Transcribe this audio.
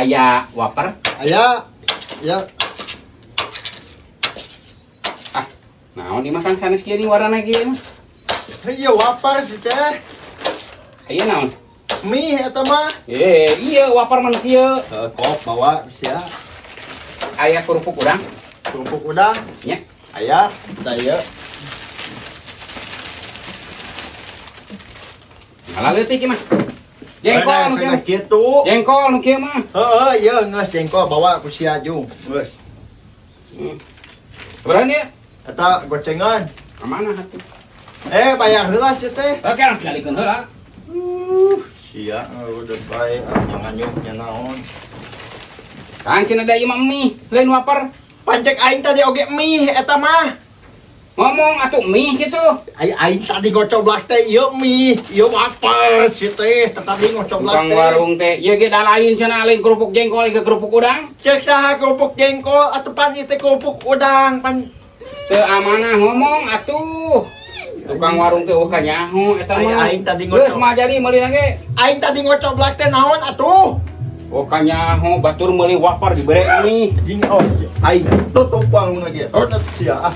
Aya wafer? Aya. Ya. Ah, naon ieu mah, Kang, sanes kieu nih warnana kieu mah? Iya, wafer sih teh. Aya naon? Mie eta mah. Eh, iya wafer mah nu kieu. Heuh, kop bawa sia. Aya kerupuk udang? Kerupuk udang. Nya. Aya, tah ieu. Ngalah leutik ieu mah. Jengkol nu kieu mah. Kitu. Jengkol nu kieu mah. Heeh, ieu geus jengkol bawa ku sia jung. Geus. Berani ya? Eta gocengan. Ka mana atuh? Eh, bayar heula sia teh. Oke, orang dialikeun heula. Sia udah bae jangan nya naon. Kang, cenah da ieu mah mie, lain wafer. Pancek aing tadi oge mie eta mah. Ngomong atuh mie gitu. Ai aing tadi ngocoblak teh ieu mie, ieu wafer si teh tadi ngocoblak Tukang teh. warung teh, ieu ge da lain cenah, lain kerupuk jengkol ge kerupuk udang. Cek saha kerupuk jengkol atuh, pan ieu teh kerupuk udang pan. Teu amanah ngomong atuh. Tukang warung teh euweuh kanyaho eta Ai, mah. aing tadi Geus ngocok. mah jadi meuli ge. Aing tadi ngocoblak teh naon atuh? Oh, kanyaho batur meuli wafer dibere mie. Anjing, oh aing tutup warung lagi. Oh, sia ah.